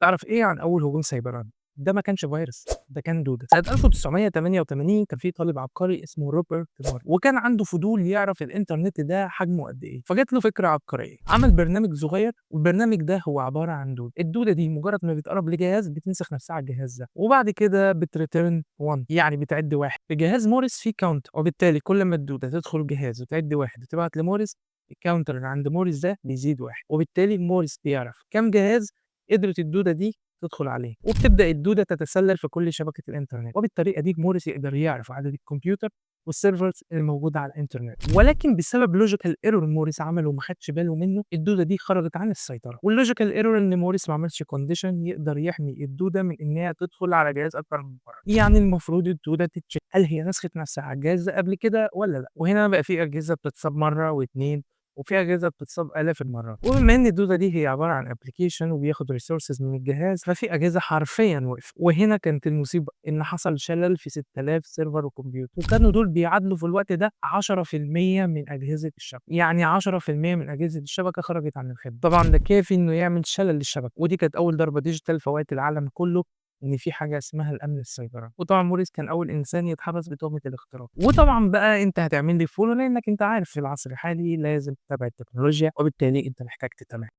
تعرف إيه عن أول هجوم سيبراني؟ ده ما كانش فيروس، ده كان دودة. سنة 1988 كان في طالب عبقري اسمه روبرت موريس، وكان عنده فضول يعرف الإنترنت ده حجمه قد إيه، فجات له فكرة عبقرية، عمل برنامج صغير، والبرنامج ده هو عبارة عن دودة. الدودة دي مجرد ما بتقرب لجهاز بتنسخ نفسها على الجهاز ده، وبعد كده بت return 1، يعني بتعد واحد. في جهاز موريس فيه counter، وبالتالي كل ما الدودة تدخل الجهاز وتعد واحد وتبعت لموريس، ال counter اللي عند موريس ده بيزيد واحد، وبالتالي موريس بيعرف كام جهاز قدرت الدودة دي تدخل عليه، وبتبدأ الدودة تتسلل في كل شبكة الإنترنت. وبالطريقة دي موريس يقدر يعرف عدد الكمبيوتر وال servers الموجودة على الإنترنت. ولكن بسبب logical error موريس عمله وما خدش باله منه، الدودة دي خرجت عن السيطرة. وال logical error إن موريس ما عملش condition يقدر يحمي الدودة من إنها تدخل على جهاز أكتر من مرة. يعني المفروض الدودة تت check هل هي نسخت نفسها على الجهاز ده قبل كده ولا لأ. وهنا بقى في أجهزة بتتصاب مرة و2، وفي أجهزة بتتصاب آلاف المرات. وبما إن الدودة دي هي عبارة عن application وبياخد resources من الجهاز، ففي أجهزة حرفيًا وقفت. وهنا كانت المصيبة، إن حصل شلل في 6000 server وكمبيوتر، وكانوا دول بيعادلوا في الوقت ده 10% من أجهزة الشبكة، يعني 10% من أجهزة الشبكة خرجت عن الخدمة. طبعًا ده كافي إنه يعمل شلل للشبكة، ودي كانت أول ضربة digital فوقت العالم كله إن في حاجة اسمها الأمن السيبراني. وطبعًا موريس كان أول إنسان يتحبس بتهمة الاختراق. وطبعًا بقى أنت هتعمل لي follow، لإنك أنت عارف في العصر الحالي لازم تتابع التكنولوجيا، وبالتالي أنت محتاج تتابعها.